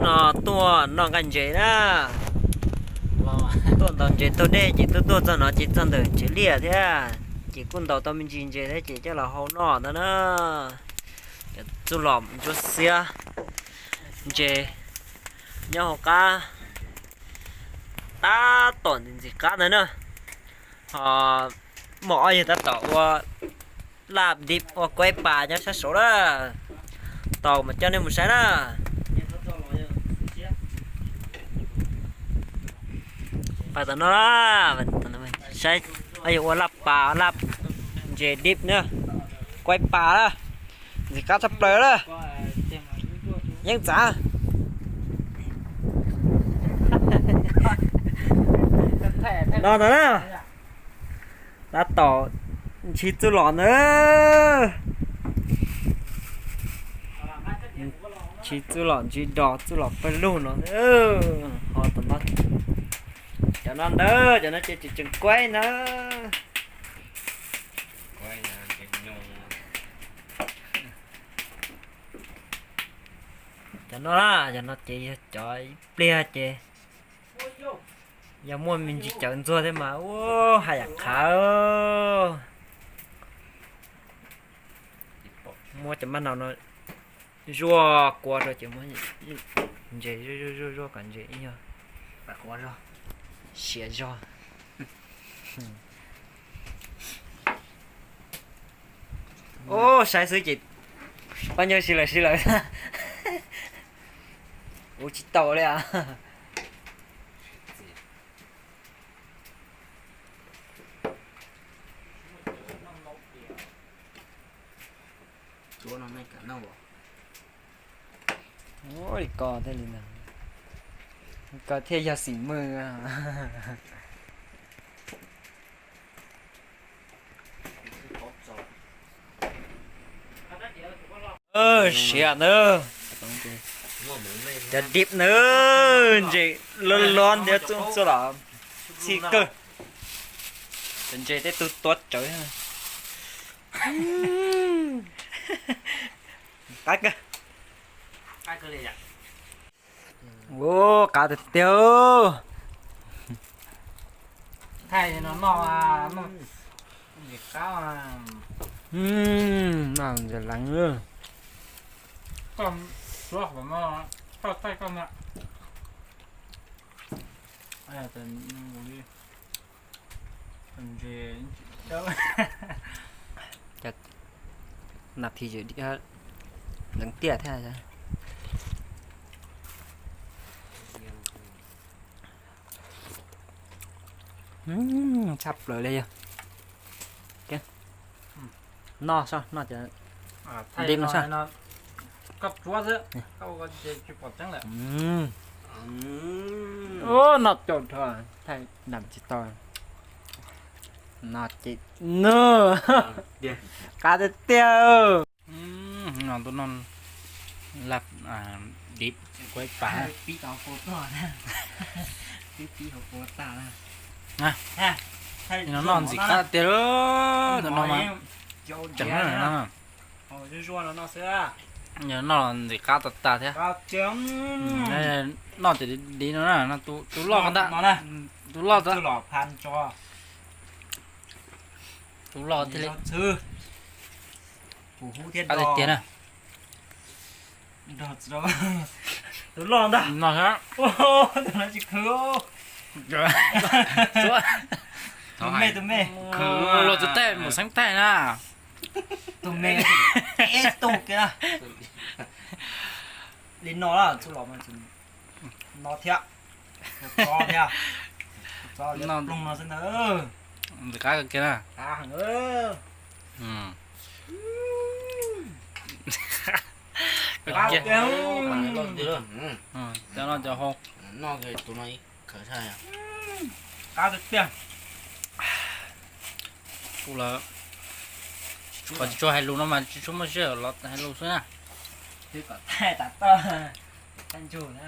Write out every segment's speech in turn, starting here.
No tuaj noj nqaij ntses na. Tuaj ntaus ntses taug dej ces tuaj tuaj txog no ces txog ntawm tsev liaj thiab, ces kuj ntaus tau me ntsis ntses thiab ces coj los hau noj ntawd na. Cov txuj lom ntsuab xiab ntses nyob hauv qab, tab tom ntxim qab ntawd na. Ho muaj ob yawg tab tom ua laj dib ua kuaib pas nyob sab saud na. Tau mas coj nej mus saib na. Pas tom no, saib ob yawg ua laj pas laj ntses dib na, kuaib pas na, ntxim qab tshaj plaws na. Yeej txav no ntag na. Tab tom ntshis txuj lom na. Ntshis txuj lom ntshis dos txuj lom pawg lug no. Ho tom no, cov no ntawd cov no ces tseem kuaib na. Cov no na, cov no ces yog cov ib pliag ces yog muaj me ntsis cawv ntxuag thiab mas ua haj yam qhav. Muab cov maj nau no zuaj kua rau ces muab ntses zuaj zuaj zuaj kom ntses ib yog siav zog. Ub, saib xwb ces pab nyuag si lawm si lawm. Ua tsis tau li as. Ua li ko thiaj li ntag, ko thiaj yog xim mwg. Siav na, cov dib na, ntses loj loj ntiab txuj lom txhij kawg. Cov ntses tej tug tuav rawv. Qab kawg. Ua qab tiag tiag. Thaij no noj, noj ntses qab. Noj ntses leev. Koj suav qhov no, koj thaij koj na. Nas this leev tiaj thiab. Tshaj plaws li yog. Noj, noj cov dib no soj. Noj caum dhau, thaij nam tsis tau. No ces nws qab tiag tiag. No tuaj noj laj dib kuaib pas. No noj ntxim qab tiag, no mas tseem noj ntxim qab tas tas thiab. Noj ces dib no na, tus loj ntag, tus loj ntag. Tus loj thiaj li qab tiag tiag na. Tus loj ntag. No xwb. Tus me, tus me. Khwv luag tus taij mus xeeb taij na. Tus me, ib tug kiag na. Li no, txuj lom no thiab. Tso thiab. Tso li ploog no xwb ntag. Ntxim qab kawg kiag na. Cov no cov hau. Qab tiag tiag. Kuv lawv, qhov tsis tshua hais lus no mas tsis tshua muaj sij hawm los hais lus xwb na. Twb kom thaij tas toj, thaij ntsug na.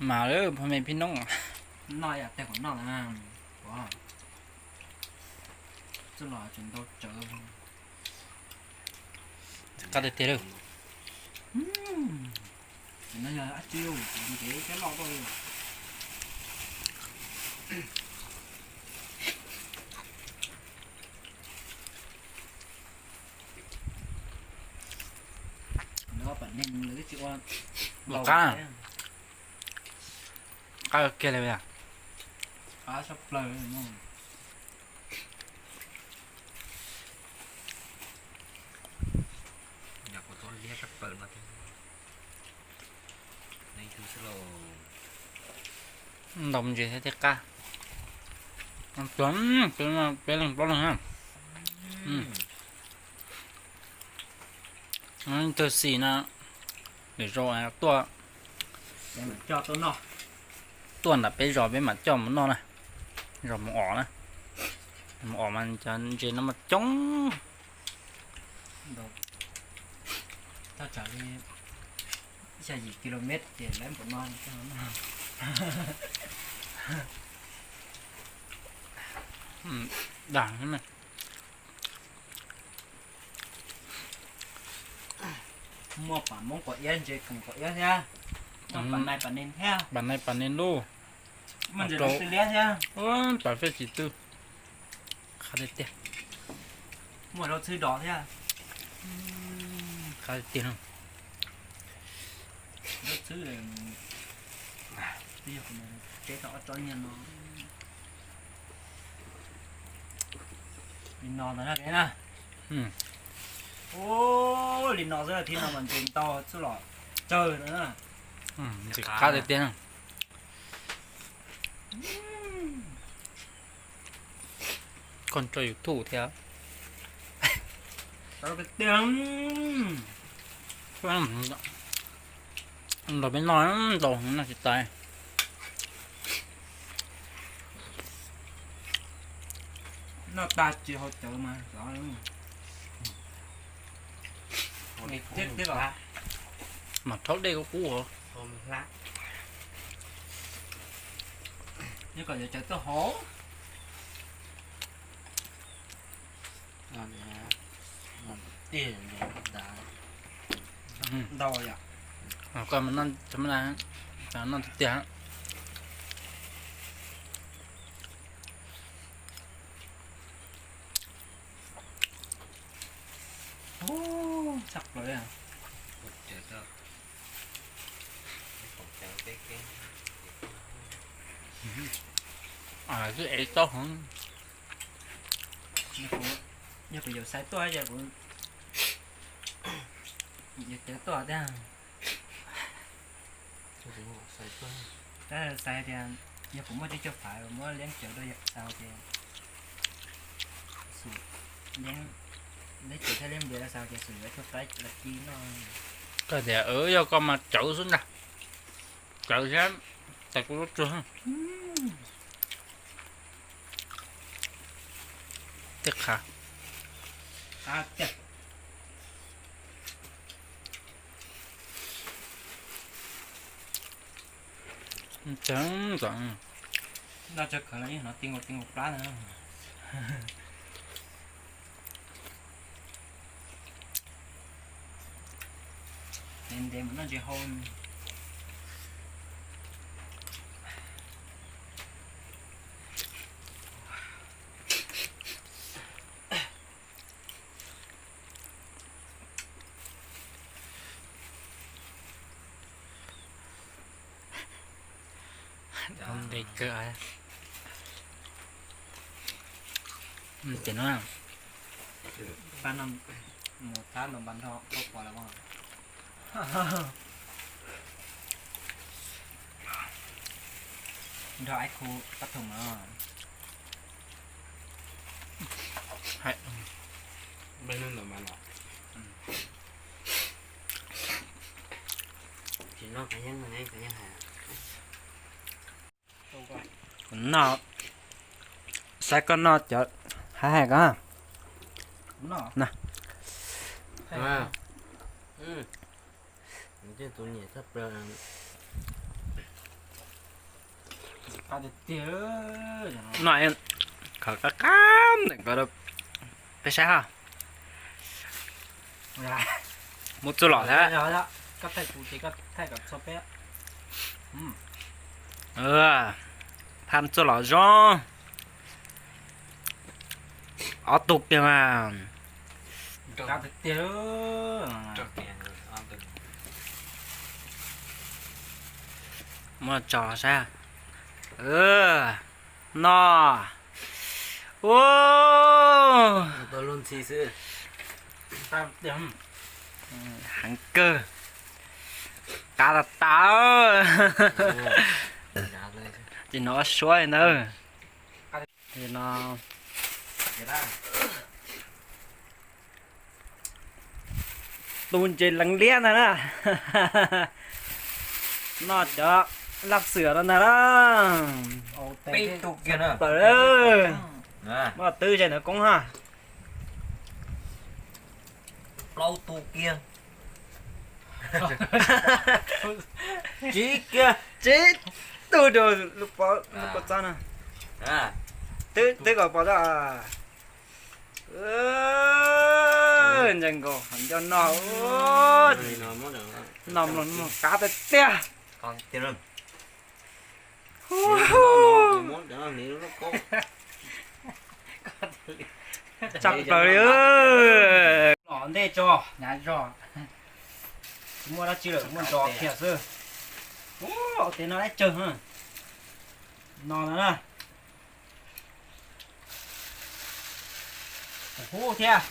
Mas lawm phooj ywg phib noob, noj yam tej qhov noj na. Txuj los tseem ntau tsawv. Qab tiag tiag lawm. Ces no yog dab tsi, ntev thiab loj tuaj li. Lawv pam neeg lawv twb tsis ua Ua qab. Qab kiag li. Qab tshaj plaws no. Yog kuv tau liab tshaj plaws no thiab. Leej twg xwb los. Ntau ntsis thiab thiaj qab. Tuag, peb leeg plaub leeg na. Tug xis no, lwm zaus tuaj, tuaj nram peb zos peb mam coj mus noj na. Zos mus om na, mus om mas cov ntses no mas coob. Thaj tsam li xya yim kilomet ces lawv npaum no. Dag. Muaj pam Hmoob Pam Iab, ntses koom Pam Iab thiab. Muaj pam nais pam nees thiab. Pam nais pam nees lauj. Muaj ntses rau tw liab thiab. Pam fej tsis tw. Qab tiag tiag. Muaj zaub txhwb dos thiab. Qab tiag tiag no. Zaub txhwb, twb yog kuv tseb tau ob tsob nyiaj no. Li no ntag na. Ua li no xwb thiab no mas ntses ntau xwb los tsawg no na. Ntses qab tiag tiag. Koj tso YouTube thiab. Los peb noj, noj tsis tas. Noj tag tsis haus cawv mas. Mas rhaub dej kub kub os. Nyob kom yuav cawv tuaj haus. Ntau yom. Koj mas noj, noj tiag tiag. Tshaj plaws li. Twb ev tau heev. Yog kuv yuav xaiv tuaj ces kuv yuav cawv tuaj tiag. Tab xaiv tias yog kuv muaj tsib caug phav, kuv muab liab cawv rau yawm xaus ces, liab cawv thiab liab npias rau xaus ces xum yuav tshuaj qaib los ci noj. Koj tias yog koj mas cawv xwb ntag. Cawv thiab, tais kuv lub tsuag. Tej qhav. Noj tsawg kawg los yeej hnov ti nkaus ti nkaus plab na. Ntev ntev mus noj ntses hau. Ntev kawg. Ces no, pab no mus thab ntaus npas nrho koj pom lawm mas. Nrog ib khu pab thum no. Tsis noj kov yeeb no, kov yeeb hais. Noj, saib koj noj cov hais hais koj. Noj, khov qab qab ntawm ko rau. Peb saib ha. Muab txuj lom thiab. Phaj txuj lom zoo. Ob tug kiag mas. Muab tso saib. No. Ua, heev kawg. Qab tas tas. Ces no suab li ntawd. No, tus ntses leev liab ntag na. No cov laj xwm no ntag na. Peb tug kiag na. Plaws, muab twb ze ntawd koob ha. Plaub tug kiag. Tsib kiag. Tsib tug rau lub pob txob na. Twb kom pom tau. Ntses nkaus nco no. No mloog qab tiag tiag. Tshaj plaws li. Los ntej tso, hnyav zog. Tsis muaj dab tsi lawm, muaj ntsos kiag xwb. Ua, ua tej no dab tsawg. No na. Kuv hub thiab.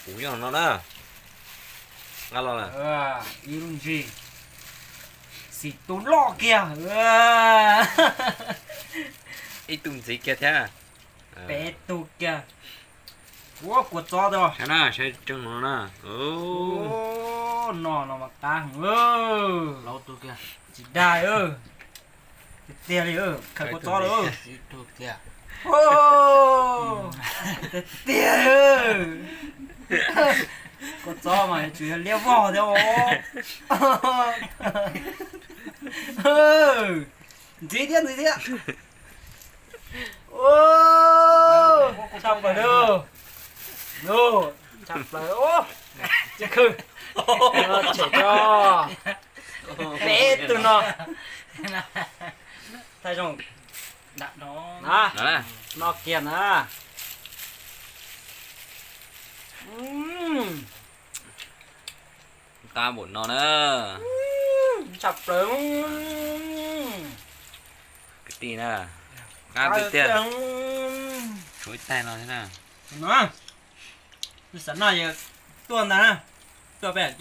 Kuv yog no na. Nqa los lawm. Ib lub ntsis. Xim tus loj kiag. Ib tug ntxiv kiag thiab. Peb tug kiag. Ua kua txob tau. Saib na, saib tseeb no na. No no mas qab heev. Tsis dag. Tiag tiag li, khaws kua txob lawm. Tiag tiag. Kua txob mas tsuas yog liab vog thiab os. Ntxiv thiab, ntxiv thiab. Tshaj plaws li. Tshaj plaws. Tsis khw. Tshem tso. Peb tug no. Thaij zoo. No kiag na. Qab npaum no na. Tshaj plaws. Kwv tij na. Qab tiag tiag. Tshuav ib tais no thiab na. Xav noj yog tuaj ntag na. Tuaj peb